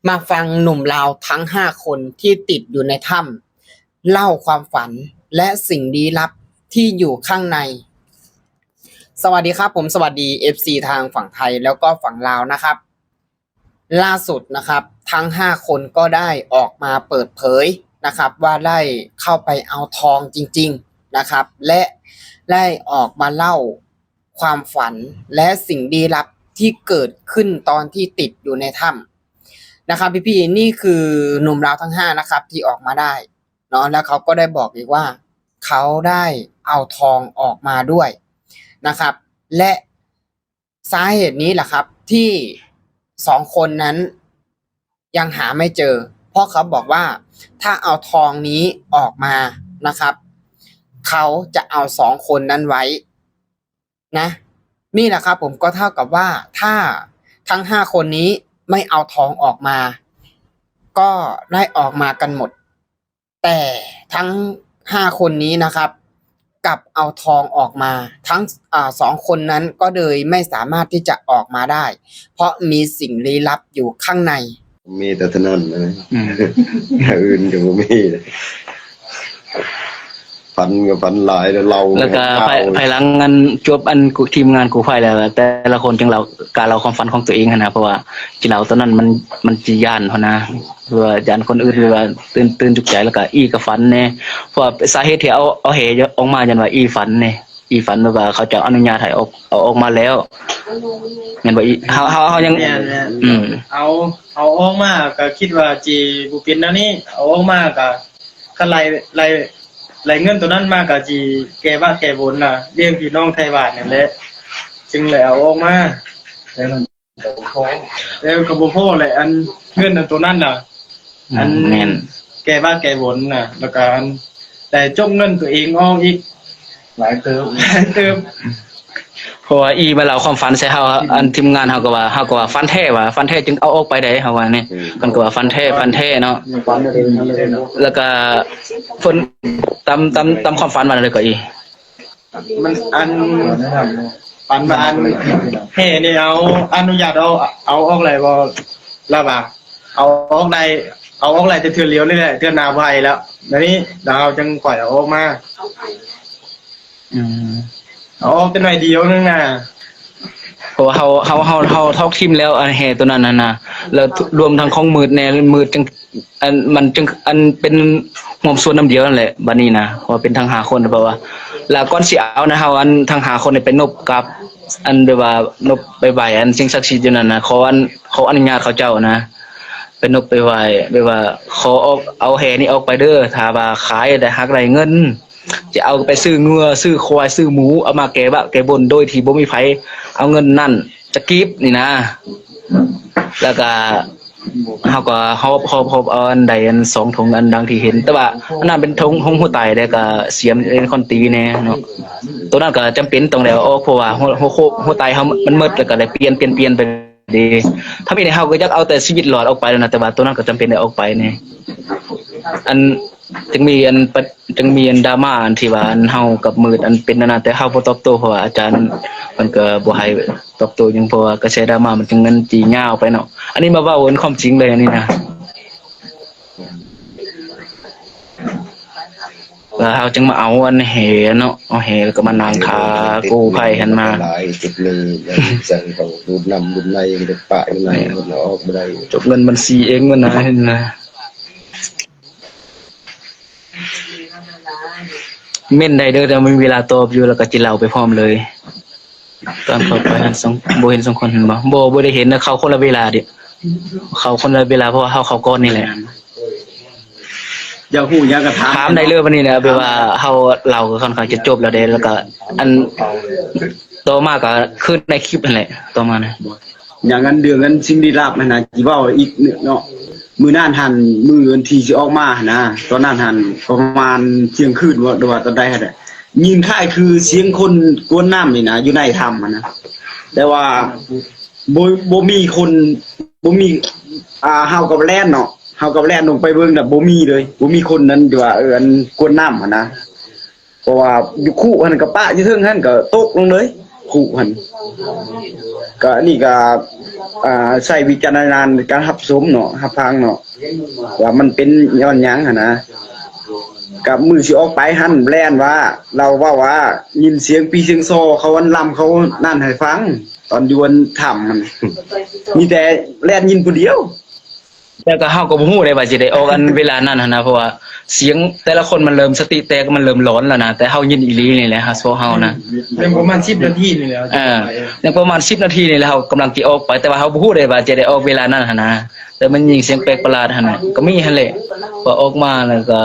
ມາຟັງໜຸ່ມລາວທັງຫ້າຄົນທີ່ຕິດຢູ່ໃນຖ້ຳ ເລົ່າຄວາມຝັນ ແລະ ສິ່ງລີ້ລັບທີ່ຢູ່ຂ້າງໃນ. ສະຫວັດດີຄັບ ຜົມສະຫວັດດີເອັຟຊີທາງຝັ່ງໄທ ແລ້ວກໍຝັ່ງລາວນະຄັບ. ລ່າສຸດນະຄັບ ທັງຫ້າຄົນກໍໄດ້ອອກມາເປີດເຜີຍນະຄັບ ວ່າໄດ້ເຂົ້າໄປເອົາທອງຈິງໆນະຄັບ ແລະ ໄດ້ອອກມາເລົ່າຄວາມຝັນ ແລະ ສິ່ງລີ້ລັບທີ່ເກີດຂຶ້ນຕອນທີ່ຕິດຢູ່ໃນຖ້ຳນະຄັບ ພີ່ໆ. ນີ້ຄືໜຸ່ມລາວທັງຫ້ານະຄັບ ທີ່ອອກມາໄດ້ເນາະ ແລ້ວເຂົາກໍໄດ້ບອກອີກວ່າ ເຂົາໄດ້ເອົາທອງອອກມາດ້ວຍນະຄັບ ແລະ ສາເຫດນີ້ແຫຼະຄັບ ທີ່ສອງຄົນນັ້ນຍັງຫາໄມ່ເຈີ ເພາະເຂົາບອກວ່າ ຖ້າເອົາທອງນີ້ອອກມານະຄັບ ເຂົາຈະເອົາສອງຄົນນັ້ນໄວ້ນະ. ນີ້ແຫຼະຄັບຜົມ ກໍເທົ່າກັບວ່າ ຖ້າທັງຫ້າຄົນນີ້ໄມ່ເອົາທອງອອກມາ ກໍໄດ້ອອກມາກັນໝົດ. ແຕ່ທັງຫ້າຄົນນີ້ນະຄັບ ກັບເອົາທອງອອກມາ ທັງ ອາ ສອງຄົນນັ້ນກໍເລີຍໄມ່ສາມາດທີ່ຈະອອກມາໄດ້ ເພາະມີສິ່ງລີ້ລັບຢູ່ຂ້າງໃນ. ມີແຕ່ເທົ່ານັ້ນນະ ອືມ ຢ່າງອື່ນກໍບໍ່ມີ. ຝັນກໍຝັນຫຼາຍ ແລ້ວເລົ່າ ແລ້ວກໍພາຍ ພາຍຫຼັງອັນຈົບອັນ ທີມງານກູ້ໄພແລ້ວ ແຕ່ລະຄົນຈຶ່ງເລົ່າ ການເລົ່າຄວາມຝັນຂອງຕົວເອງຫັ້ນນະ ເພາະວ່າຊິເລົ່າຕອນນັ້ນມັນ ມັນຊິຢ້ານຫັ້ນນະ ເພາະວ່າຢ້ານຄົນອື່ນ ຫຼືວ່າຕື່ນ ຕື່ນຕົກໃຈ ແລ້ວກໍອີ່ກໍຝັນແດ່ ເພາະວ່າສາເຫດທີ່ເອົາ ເອົາແຫອອກມາ ຍ້ອນວ່າອີ່ຝັນແດ່ ອີ່ຝັນແບບວ່າເຂົາເຈົ້າອະນຸຍາດໃຫ້ອອກ ເອົາອອກມາແລ້ວ ແມ່ນບໍ່ອີ່? ເຮົາ ເຮົາ ເຮົາຍັງ ແມ່ນໆ ອືມ ເອົາ ເອົາອອກມາກໍຄິດວ່າຊິບໍ່ເປັນແນວນີ້ ເອົາອອກມາກໍ ຄັນໄລ່ ໄລ່ ໄລ່ເງິນໂຕນັ້ນມາກໍຊິແກ້ບາດແກ້ບຸນນະ ລ້ຽງພີ່ນ້ອງໄທບ້ານນັ້ນແຫຼະ ຈຶ່ງໄດ້ເອົາອອກມາ ແຕ່ກໍບໍ່ພໍແຫຼະ ອັນເງິນອັນໂຕນັ້ນນະ ອືມ ອັນ ແມ່ນ ແກ້ບາດແກ້ບຸນນະ ແລ້ວກໍອັນໄດ້ຈົກເງິນຕົວເອງອອກອີກ ຫຼາຍເຕີບ ຫຼາຍເຕີບ. ເພາະວ່າອີ່ມາເລົ່າຄວາມຝັນໃສ່ເຮົາ ອັນທີມງານເຮົາກໍວ່າ ເຮົາກໍວ່າຝັນແທ້ວ່າ ຝັນແທ້ຈຶ່ງເອົາອອກໄປໄດ້ ເຮົາວ່ານີ້ ເພິ່ນກໍວ່າຝັນແທ້ ຝັນແທ້ເນາະ ແລ້ວກໍເພິ່ນຕາມ ຕາມ ຕາມຄວາມຝັນວ່າແນວໃດກໍອີ່? ມັນ ອັນ ອັນ ອັນ ແຫ່ນີ້ເອົາ ອະນຸຍາດເອົາ ເອົາອອກໄດ້ບໍ່? ລາວວ່າ ເອົາອອກໄດ້ ເອົາອອກໄດ້ແຕ່ເທື່ອດຽວນີ້ແຫຼະ ເທື່ອໜ້າບໍ່ໃຫ້ແລ້ວ ດຽວນີ້ລາວຈຶ່ງຄ່ອຍເອົາອອກມາ. ອືມ ເອົາອອກແຕ່ໜ້ອຍດຽວໜຶ່ງນະ ເພາະວ່າເຮົາ ເຮົາ ເຮົາ ເຮົາຖອກຖິ້ມແລ້ວ ອັນແຫ່ໂຕນັ້ນຫັ້ນນະ ແລ້ວລວມທັງຂອງມືດແດ່ ມືດຈຶ່ງ ອັນ ມັນຈຶ່ງ ອັນເປັນຮ່ວມສ່ວນນຳດຽວນັ້ນແຫຼະ ບາດນີ້ນະ ເພາະວ່າເປັນທັງຫ້າຄົນ ເພາະວ່າ ແລ້ວກ່ອນຊິເອົານະ ເຮົາ ອັນທັງຫ້າຄົນນີ້ໄປນົບກັບ ອັນແບບວ່ານົບໄປໄຫວ້ອັນສິ່ງສັກສິດຢູ່ນັ້ນນະ ຂໍ ອັນ ຂໍອະນຸຍາດເຂົາເຈົ້ານະ ໄປນົບໄປໄຫວ້ ແບບວ່າຂໍອອກ ເອົາແຫ່ນີ້ອອກໄປເດີ ຖ້າວ່າຂາຍໄດ້ ຫາກໄດ້ເງິນ ຈະເອົາໄປຊື້ງົວ ຊື້ຄວາຍ ຊື້ໝູ ເອົາມາແກ້ບາດແກ້ບຸນ ໂດຍທີ່ບໍ່ມີໃຜເອົາເງິນນັ້ນຈັກກີບນີ້ນະ ແລ້ວກະ ເຮົາກໍຫອບ ຫອບ ຫອບເອົາອັນໃດອັນສອງຖົງ ອັນດັ່ງທີ່ເຫັນ ແຕ່ວ່າອັນນັ້ນເປັນຖົງ ຖົງຫົວໄຕ ແລ້ວກໍສຽມເປັນຄອນຕີແດ່ເນາະ ໂຕນັ້ນກໍຈຳເປັນຕ້ອງໄດ້ເອົາອອກ ເພາະວ່າຫົວ ຫົວໂຄກ ຫົວໄຕເຮົາມັນໝົດ ແລ້ວກໍໄດ້ປ່ຽນ ປ່ຽນ ປ່ຽນໄປເດ້. ທຳອິດເຮົາກໍຢາກເອົາແຕ່ຊີວິດລອດອອກໄປແລ້ວນະ ແຕ່ວ່າໂຕນັ້ນກໍຈຳເປັນໄດ້ອອກໄປແດ່. ອັນ ຈຶ່ງມີອັນປະ ຈຶ່ງມີອັນດຣາມາອັນທີ່ວ່າອັນເຮົາກັບມືດອັນເປັນອັນນັ້ນ ແຕ່ເຮົາບໍ່ຕອບໂຕ້ ເພາະວ່າອາຈານເພິ່ນກໍບໍ່ໃຫ້ຕອບໂຕ້ຫຍັງ ເພາະວ່າກະແສດຣາມາມັນຈຶ່ງ ມັນຈີຍາວໄປເນາະ. ອັນນີ້ມາເວົ້າອັນຄວາມຈິງເລີຍ ອັນນີ້ນະ ແລ້ວເຮົາຈຶ່ງມາເອົາອັນແຫເນາະ ເອົາແຫແລ້ວກໍມານັ່ງຖ້າກູ້ໄພຫັ້ນມາ ຫຼາຍຈຸດໜຶ່ງ ໃສ່ເຂົາດູດນ້ຳດູດໃນ ມັນຈະປະຢູ່ໃນ ມັນອອກບໍ່ໄດ້ ຈົກເງິນບັນຊີເອງມັນນະ ເຫັນນະ. ເມັ້ນໄດ້ເດີ ແຕ່ມີເວລາຕອບຢູ່ ແລ້ວກໍຊິເລົ່າໄປພ້ອມເລີຍ. ຕອນເຂົ້າໄປຫັ້ນ ບໍ່ເຫັນສອງຄົນ ເຫັນບໍ່? ບໍ່ ບໍ່ໄດ້ເຫັນນະ ເຂົ້າຄົນລະເວລາເດ ເຂົ້າຄົນລະເວລາ ເພາະວ່າເຮົາເຂົ້າກ່ອນນີ້ແຫຼະ. ຢາກຮູ້ຫຍັງກໍຖາມ ຖາມໄດ້ເລີຍ ບັດນີ້ນະ ແບບວ່າເຮົາເລົ່າກໍຄ່ອນຂ້າງຈະຈົບແລ້ວເດ້ ແລ້ວກໍອັນ ຕໍ່ມາກໍຄືໃນຄລິບຫັ້ນແຫຼະ ຕໍ່ມານະ. ຢ່າງອັນເລື່ອງອັນສິ່ງລີ້ລັບຫັ້ນນະ ຊິເວົ້າອີກເນາະ ມື້ນັ້ນຫັ້ນ ມື້ອັນທີ່ຊິອອກມາຫັ້ນນະ ຕອນນັ້ນຫັ້ນປະມານທ່ຽງຄືນບໍ່ ຫຼືວ່າຕອນໃດຫັ້ນແຫຼະ ຍິນຄ້າຍຄືສຽງຄົນກວນນ້ຳນີ້ນະ ຢູ່ໃນຖ້ຳຫັ້ນນະ ແຕ່ວ່າບໍ່ ບໍ່ມີຄົນ ບໍ່ມີ ອ່າ ເຮົາກໍແລ່ນເນາະ ເຮົາກໍແລ່ນລົງໄປເບິ່ງນະ ບໍ່ມີເລີຍ ບໍ່ມີຄົນນັ້ນທີ່ວ່າ ເອີ ອັນກວນນ້ຳຫັ້ນນະ. ເພາະວ່າຢູ່ຄຸຫັ້ນກໍປະຢູ່ເທິງຫັ້ນກໍຕົກລົງເລີຍ ຄຸຫັ້ນ. ກໍອັນນີ້ກໍ ອ່າ ໃຊ້ວິຈາລະນະຍານໃນການຮັບຊົມເນາະ ຮັບຟັງເນາະ ວ່າມັນເປັນຍ້ອນຫຍັງຫັ້ນນະ. ກັບມື້ຊິອອກໄປຫັ້ນ ແລ່ນວ່າ ລາວເວົ້າວ່າຍິນສຽງປີສຽງຊໍເຂົາອັນລຳເຂົານັ້ນໃຫ້ຟັງ ຕອນຢູ່ອັນຖ້ຳຫັ້ນ ມີແຕ່ແລ່ນຍິນຜູ້ດຽວ. ແຕ່ກໍເຮົາກໍບໍ່ຮູ້ໄດ້ວ່າຊິໄດ້ອອກອັນເວລານັ້ນຫັ້ນນະ ເພາະວ່າສຽງແຕ່ລະຄົນມັນເລີ່ມສະຕິແຕກ ມັນເລີ່ມຫຼອນແລ້ວນະ ແຕ່ເຮົາຍິນອີ່ຫຼີນີ້ແຫຼະ ພວກເຮົານະ. ຍັງປະມານສິບນາທີນີ້ແຫຼະ ເອີ ຍັງປະມານສິບນາທີນີ້ແຫຼະ ເຮົາກຳລັງຊິອອກໄປ ແຕ່ວ່າເຮົາບໍ່ຮູ້ໄດ້ວ່າຈະໄດ້ອອກເວລານັ້ນຫັ້ນນະ. ແຕ່ມັນຍິງສຽງແປກປະຫຼາດຫັ້ນນະ ກໍມີຫັ້ນແຫຼະ ພໍອອກມາແລ້ວກໍ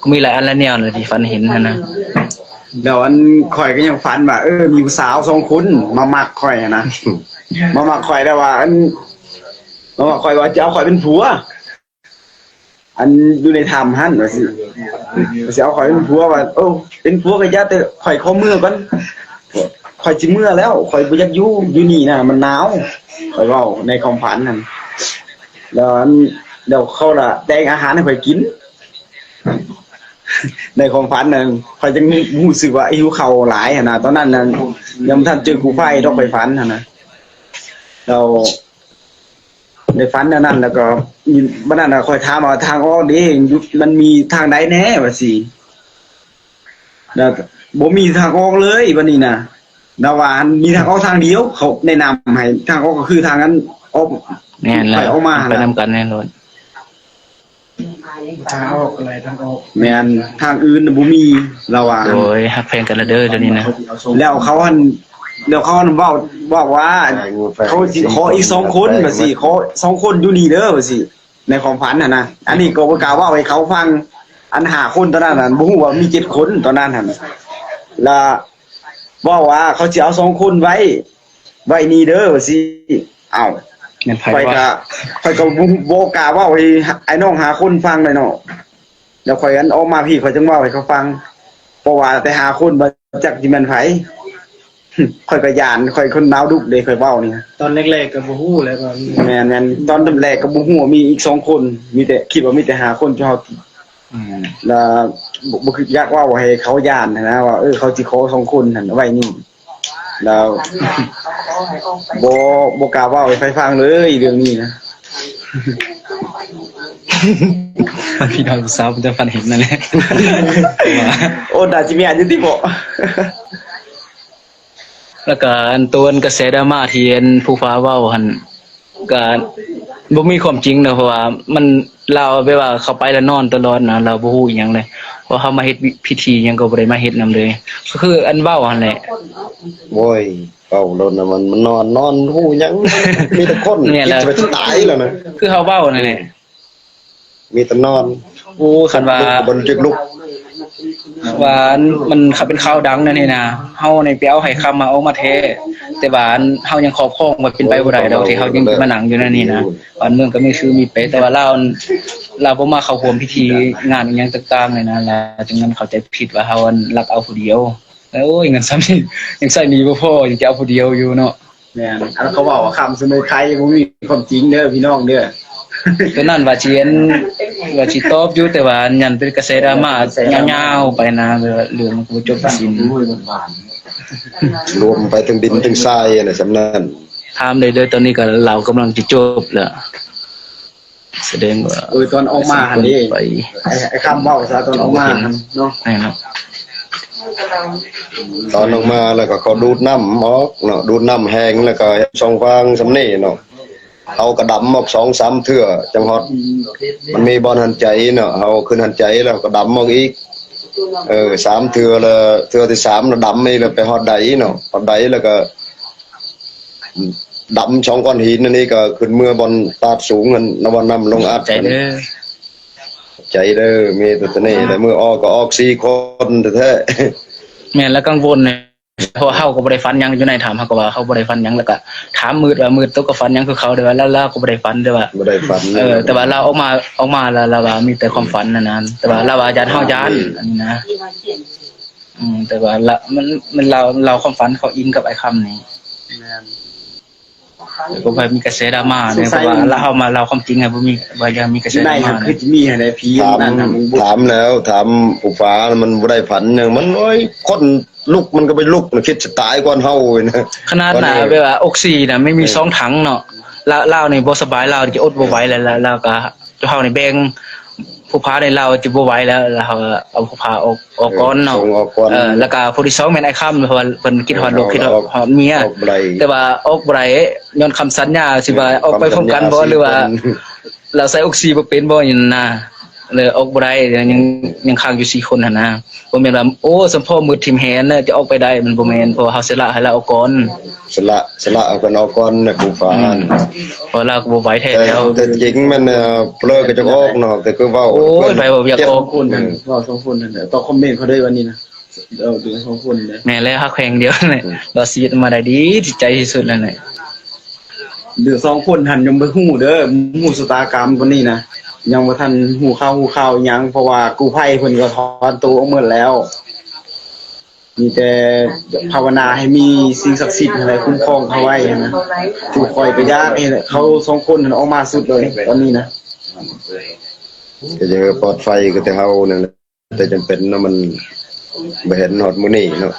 ກໍມີຫຼາຍອັນຫຼາຍແນວແຫຼະທີ່ຝັນເຫັນຫັ້ນນະ. ແລ້ວອັນຂ້ອຍກໍຍັງຝັນວ່າ ເອີ ມີຜູ້ສາວສອງຄົນມາມັກຂ້ອຍຫັ້ນນະ ມາມັກຂ້ອຍ ແຕ່ວ່າອັນ ມາມັກຂ້ອຍວ່າຈະເອົາຂ້ອຍເປັນຜົວ ອັນຢູ່ໃນຖ້ຳຫັ້ນ ວ່າຊິ ວ່າຊິເອົາຂ້ອຍເປັນຜົວ ວ່າ ໂອ້ ເປັນຜົວກໍຢ່າ ແຕ່ຂ້ອຍຂໍເມືອກ່ອນ ຂ້ອຍຊິເມືອແລ້ວ ຂ້ອຍບໍ່ຢາກຢູ່ ຢູ່ນີ້ນະມັນໜາວ ຂ້ອຍເວົ້າໃນຄວາມຝັນຫັ້ນ. ແລ້ວອັນ ແລ້ວເຂົາລະແຕ່ງອາຫານໃຫ້ຂ້ອຍກິນ ໃນຄວາມຝັນນັ້ນ ຂ້ອຍຈຶ່ງຮູ້ສຶກວ່າຫິວເຂົ້າຫຼາຍຫັ້ນນະ. ຕອນນັ້ນນັ້ນ ຍັງບໍ່ທັນເຈີກູ້ໄພດອກ ຂ້ອຍຝັນຫັ້ນນະ. ແລ້ວ ໃນຝັນແນວນັ້ນ ແລ້ວກໍບັດນັ້ນນະ ຂ້ອຍຖາມວ່າ ທາງອອກເດ້ ຢູ່ ມັນມີທາງໃດແດ່ ວ່າຊີ້. ແລ້ວບໍ່ມີທາງອອກເລີຍບັດນີ້ນະ ລາວວ່າ ມີທາງອອກທາງດຽວ ເຂົາແນະນຳໃຫ້ ທາງອອກກໍຄືທາງນັ້ນ ອອກ ແມ່ນແລ້ວ ໄປອອກມາຫັ້ນ ໄປນຳກັນແນ່ນອນ. ທາງອອກ ທາງອອກ ແມ່ນ ທາງອື່ນບໍ່ມີ ລາວວ່າ. ໂດຍ ຮັກແພງກັນລະເດີ ດຽວນີ້ນະ. ແລ້ວເຂົາຫັ້ນ ແລ້ວເຂົາຫັ້ນເວົ້າ ເວົ້າວ່າ ເຂົາຊິຂໍອີກສອງຄົນ ວ່າຊິຂໍສອງຄົນຢູ່ນີ້ເດີ ວ່າຊິ ໃນຄວາມຝັນຫັ້ນນະ. ອັນນີ້ກໍບໍ່ກ້າເວົ້າໃຫ້ເຂົາຟັງ ອັນຫ້າຄົນຕອນນັ້ນຫັ້ນ ບໍ່ຮູ້ວ່າມີເຈັດຄົນຕອນນັ້ນຫັ້ນ ລະເວົ້າວ່າ ເຂົາຊິເອົາສອງຄົນໄວ້ ໄວ້ນີ້ເດີ ວ່າຊິ. ອ້າວ ແມ່ນໃຜ ຂ້ອຍ ວ່າ ກໍ ຂ້ອຍກໍບໍ່ ບໍ່ກ້າເວົ້າໃຫ້ອ້າຍນ້ອງຫ້າຄົນຟັງເລີຍເນາະ. ແລ້ວຂ້ອຍອັນອອກມາພີ້ ຂ້ອຍຈຶ່ງເວົ້າໃຫ້ເຂົາຟັງ ເພາະວ່າແຕ່ຫ້າຄົນບໍ່ຈັກຊິແມ່ນໃຜ. ຂ້ອຍກໍຢ້ານ ຂ້ອຍຄົນລາວດຸເດ້ ຂ້ອຍເວົ້ານີ້. ຕອນແລກໆກໍບໍ່ຮູ້ແຫຼະວ່າມີ ແມ່ນໆ ຕອນແລກກໍບໍ່ຮູ້ວ່າມີອີກສອງຄົນ ມີແຕ່ ຄິດວ່າມີແຕ່ຫ້າຄົນທີ່ເຮົາ ອືມ ແລ້ວບໍ່ ບໍ່ຄິດຢາກເວົ້າໃຫ້ເຂົາຢ້ານຫັ້ນນະ ວ່າ ເອີ ເຂົາຊິຂໍສອງຄົນຫັ້ນໄວ້ນີ້. ແລ້ວບໍ່ ບໍ່ກ້າເວົ້າໃຫ້ໃຜຟັງເລີຍເລື່ອງນີ້ນະ. ພີ່ນ້ອງສາວເພິ່ນຈະຝັນເຫັນນັ້ນແຫຼະ. ໂອ້ ໜ້າຊິແມ່ນຢູ່ຕິເບາະ. ແລ້ວກະອັນຕົວອັນກະແສດຣາມາທີ່ອັນພູຟ້າເວົ້າຫັ້ນ ກະບໍ່ມີຄວາມຈິງເນາະ ເພາະວ່າມັນ ລາວແບບວ່າເຂົ້າໄປແລ້ວນອນຕະຫຼອດນະ ລາວບໍ່ຮູ້ອີ່ຫຍັງເລີຍ. ເພາະເຮົາມາເຮັດພິທີຫຍັງກໍບໍ່ໄດ້ມາເຮັດນຳເລີຍ ກໍຄືອັນເວົ້າຫັ້ນແຫຼະ. ໂອ້ຍ ເວົ້າໂລດນະ ມັນ ມັນນອນ ນອນຮູ້ຫຍັງ ມີແຕ່ຄົນ ແມ່ນແລ້ວ ຄິດວ່າຊິຕາຍແລ້ວນະ ຄືເຮົາເວົ້ານັ້ນແຫຼະ. ມີແຕ່ນອນ. ໂອ້ ຄັນວ່າ ລຸກກໍບໍ່ຮູ້ຈັກລຸກ ວ່າມັນ ຄັນເປັນຂ່າວດັງແນວນີ້ນະ ເຮົານີ້ໄປເອົາໄຫຄຳມາອອກມາແທ້ ແຕ່ວ່າເຮົາຍັງຄອບຄອງໄວ້ ເປັນໄປບໍ່ໄດ້ດອກ ທີ່ເຮົາຍັງມານັ່ງຢູ່ແນວນີ້ນະ. ບ້ານເມືອງກໍມີຊື່ມີແປ ແຕ່ວ່າລາວ ລາວບໍ່ມາເຂົ້າຮ່ວມພິທີງານອີ່ຫຍັງຕ່າງໆເລີຍນະ ລາວຈຶ່ງເຂົ້າໃຈຜິດວ່າເຮົາອັນລັກເອົາຜູ້ດຽວ. ໂອ້ຍ ເງິນສ່ຳນີ້ຍັງໃຊ້ໜີ້ບໍ່ພໍ ຍັງຈະເອົາຜູ້ດຽວຢູ່ເນາະ. ແມ່ນ ອັນເຂົາເວົ້າວ່າຄຳສະເໝີໄຄບໍ່ມີຄວາມຈິງເດີພີ່ນ້ອງເດີ. ຕົວນັ້ນວ່າຊິອັນ ວ່າຊິຕອບຢູ່ ແຕ່ວ່າອັນຍັງເປັນກະແສດຣາມາຍາວໆໄປນະ ແບບວ່າເລື່ອງມັນກໍບໍ່ຈົບບໍ່ສິ້ນ ລວມໄປເຖິງດິນເຖິງຊາຍນະ ສ່ຳນັ້ນ. ຖາມໄດ້ເດີ ຕອນນີ້ກໍລາວກຳລັງຈະຈົບແລ້ວ. ສະແດງວ່າ ເອີ ຕອນອອກມາຫັ້ນເດ້ ໄປ ໄອ້ ໄອ້ຄຳເວົ້າຊະ ຕອນອອກມາຫັ້ນເນາະ ແມ່ນເນາະ ຕອນອອກມາແລ້ວກໍເຂົາດູດນ້ຳອອກເນາະ ດູດນ້ຳແຫ້ງ ແລ້ວກໍເຮັດຊ່ອງຟາງສ່ຳນີ້ເນາະ. ເຮົາກໍດຳອອກສອງສາມເທື່ອຈັ່ງຮອດ ມັນມີບ່ອນຫັນໃຈເນາະ ເຮົາຂຶ້ນຫັນໃຈແລ້ວກໍດຳອອກອີກ ເອີ ສາມເທື່ອ ແລ້ວເທື່ອທີສາມລະດຳອີກ ແລ້ວໄປຮອດໃດເນາະ ຮອດໃດແລ້ວກໍ ດຳສອງກ້ອນຫີນອັນນີ້ກໍຂຶ້ນເມືອບ່ອນຕາດສູງຫັ້ນນະ ບ່ອນນ້ຳລົງອັດ. ໃຈເດີ ໃຈເດີ ມີແຕ່ຕົວນີ້ແຫຼະ ມື້ອອກກໍອອກສີ່ຄົນແທ້ໆ. ແມ່ນລະ ກັງວົນ ເພາະວ່າເຮົາກໍບໍ່ໄດ້ຝັນຫຍັງ ຢູ່ໃນຖ້ຳ ເຮົາກໍວ່າເຮົາບໍ່ໄດ້ຝັນຫຍັງ ແລ້ວກໍຖາມມືດວ່າ ມືດໂຕກໍຝັນຫຍັງຄືເຂົາ ແຕ່ວ່າລາວ ລາວກໍບໍ່ໄດ້ຝັນ ແຕ່ວ່າ ບໍ່ໄດ້ຝັນ ເອີ ແຕ່ວ່າລາວອອກມາ ອອກມາແລ້ວ ລາວວ່າມີແຕ່ຄວາມຝັນນັ້ນນະ ແຕ່ວ່າລາວວ່າຢ້ານເຮົາຢ້ານ ອືມ ອັນນີ້ນະ. ອືມ ແຕ່ວ່າລະ ມັນ ມັນເລົ່າ ເລົ່າຄວາມຝັນເຂົາອີງກັບອ້າຍຄຳນີ້. ແມ່ນ. ກໍບໍ່ມີກະແສດຣາມາເດ້ ເພາະວ່າລາວ ເຮົາມາເລົ່າຄວາມຈິງໃຫ້ ບໍ່ມີ ບໍ່ຢາກມີກະແສດຣາມາ ຄືຈະມີຫັ້ນແຫຼະ ຜີ ນັ້ນນະ ມັນບໍ່ ຖາມແລ້ວ ຖາມຜູ້ຟ້າ ມັນບໍ່ໄດ້ຝັນຫຍັງ ມັນ ໂອ້ຍ ຄົນລຸກມັນກໍໄປລຸກນະ ຄິດຊິຕາຍກ່ອນເຮົານະ ຂະໜາດນະ ແບບວ່າອົກຊີນະ ມີ ມີສອງຖັງເນາະ ລາວ ລາວນີ້ບໍ່ສະບາຍ ລາວຈະອົດບໍ່ໄຫວແລ້ວ ລາວກໍ ເຮົານີ້ແບ່ງ ຜູ້ພາໃນລາວຈະບໍ່ໄຫວແລ້ວ ແລ້ວເຮົາເອົາຜູ້ພາອອກ ອອກກ່ອນເນາະ ເອີ ສົ່ງອອກກ່ອນ ເອີ ແລ້ວກະຜູ້ທີສອງແມ່ນອ້າຍຄຳ ເພາະວ່າເພິ່ນຄິດຮອດລູກ ເອີ ຄິດຮອດເມຍ ອອກບໍ່ໄດ້ ແຕ່ວ່າອອກບໍ່ໄດ້ ຍ້ອນຄຳສັນຍາ ຊິວ່າອອກໄປພ້ອມກັນບໍ່ ຫຼືວ່າລາວໃສ່ອົກຊີບໍ່ເປັນບໍ່ ນີ້ນະ ເລີຍອອກບໍ່ໄດ້ ຍັງ ຍັງຄ້າງຢູ່ສີ່ຄົນຫັ້ນນະ ບໍ່ແມ່ນວ່າ ໂອ້ ສຳພໍມືດຖິ້ມແຫນ ຈະອອກໄປໄດ້ ມັນບໍ່ແມ່ນ ເພາະວ່າເຮົາສະຫຼະໃຫ້ລາວອອກກ່ອນ ສະຫຼະ ສະຫຼະເອົາເພິ່ນອອກກ່ອນນະ ຜູ້ຟ້າ ອືມ ຫັ້ນ ເພາະລາວກໍບໍ່ໄຫວແທ້ແລ້ວ ແຕ່ ແຕ່ຈິງແມ່ນ ເອີ ເພີ້ກໍຈະອອກເນາະ ແຕ່ຄືເວົ້າ ໂອ້ຍ ເພິ່ນ ໃຜບໍ່ຢາກອອກ ເຈັດຄົນ ເອີ ເວົ້າສອງຄົນນັ້ນແຫຼະ ຕອບຄອມເມັນເຂົາເດີ ວັນນີ້ນະ ເອີ ເປັນສອງຄົນນະ ແມ່ນແລ້ວ ຮັກແພງດຽວນີ້ ອືມ ລາວຊີວິດມາໄດ້ດີ ຈິດໃຈທີ່ສຸດແລ້ວນີ້ ເຫຼືອສອງຄົນຫັ້ນຍັງບໍ່ຮູ້ເດີ ຮູ້ຊະຕາກຳປານນີ້ນະ ຍັງບໍ່ທັນຮູ້ຂ່າວຮູ້ຂ່າວຫຍັງ ເພາະວ່າກູ້ໄພເພິ່ນກໍຖອນໂຕອອກໝົດແລ້ວ ມີແຕ່ພາວະນາໃຫ້ມີສິ່ງສັກສິດຫັ້ນແຫຼະຄຸ້ມຄອງເຂົາໄວ້ຫັ້ນນະ ຄືຂ້ອຍກໍຢາກໃຫ້ເຂົາສອງຄົນຫັ້ນອອກມາສຸດເລີຍຕອນນີ້ນະ ກໍຢາກໃຫ້ປອດໄພ ກໍແຕ່ເຮົານັ້ນແຫຼະ ແຕ່ຈຳເປັນເນາະ ມັນບໍ່ເຫັນຮອດມື້ນີ້ເນາະ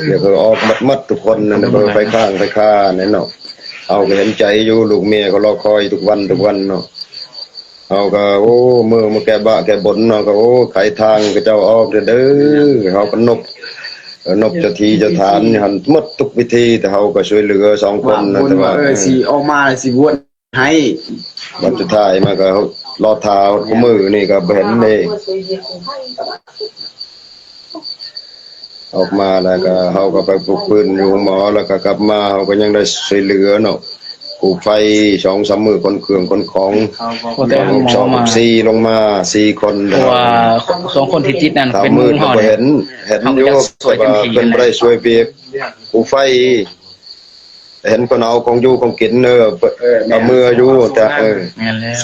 ດຽວກໍອອກໝົດໆທຸກຄົນນັ້ນ ໄປຄ້າງໄປຄາແນ່ເນາະ ເຮົາກໍເຫັນໃຈຢູ່ ລູກເມຍກໍລໍຄອຍທຸກວັນ ທຸກວັນເນາະ ເຮົາກໍ ໂອ້ ມື້ມາແກ້ບາແກ້ບົນເນາະ ກໍ ໂອ້ ໄຂທາງຂະເຈົ້າອອກເດີ ເຮົາກໍນົບ ເອີ ນົບເຈົ້າທີ່ເຈົ້າທານຫັ້ນໝົດທຸກວິທີ ແຕ່ເຮົາກໍຊ່ວຍເຫຼືອສອງຄົນນະ ແຕ່ວ່າ ເອີ ຊິອອກມາຊິບວດໃຫ້ ບັດສຸດທ້າຍມາກໍລໍຖ້າຮອດຄູ່ມື້ນີ້ກໍບໍ່ເຫັນເດ້ ອອກມາແລ້ວກໍເຮົາກໍໄປປຸກຟື້ນຢູ່ໂຮງໝໍ ແລ້ວກໍກັບມາເຮົາກໍຍັງໄດ້ຊ່ວຍເຫຼືອເນາະ ກູ້ໄພສອງສາມມື້ ຂົນເຄື່ອງຂົນຂອງ ແຕ່ໂຮງໝໍ ສອງ ມາ ສີ່ ລົງມາສີ່ຄົນ ເພາະວ່າສອງຄົນທີ່ຕິດນັ້ນເປັນໝູເຮົາ ເຫັນ ເຫັນຢູ່ ແຕ່ວ່າເພິ່ນບໍ່ໄດ້ຊ່ວຍວຽກກູ້ໄພ ເຫັນເພິ່ນເອົາຂອງຢູ່ຂອງກິນ ເອີ ເອົາເມືອຢູ່ ແຕ່ ເອີ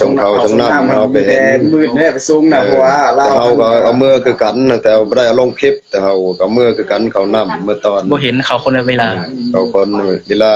ສົ່ງເຂົ້າສົ່ງນ້ຳ ເຮົາໄປເຫັນ ມືດແລ້ວໄປສົ່ງນະ ເອີ ເພາະວ່າເຮົາກໍເອົາເມືອຄືກັນ ແຕ່ບໍ່ໄດ້ເອົາລົງຄລິບ ແຕ່ເຮົາກໍເອົາເມືອຄືກັນ ເຂົ້ານ້ຳເມືອຕອນ ບໍ່ເຫັນເຂົ້າຄົນລະເວລາ ເຂົ້າຄົນເວລາ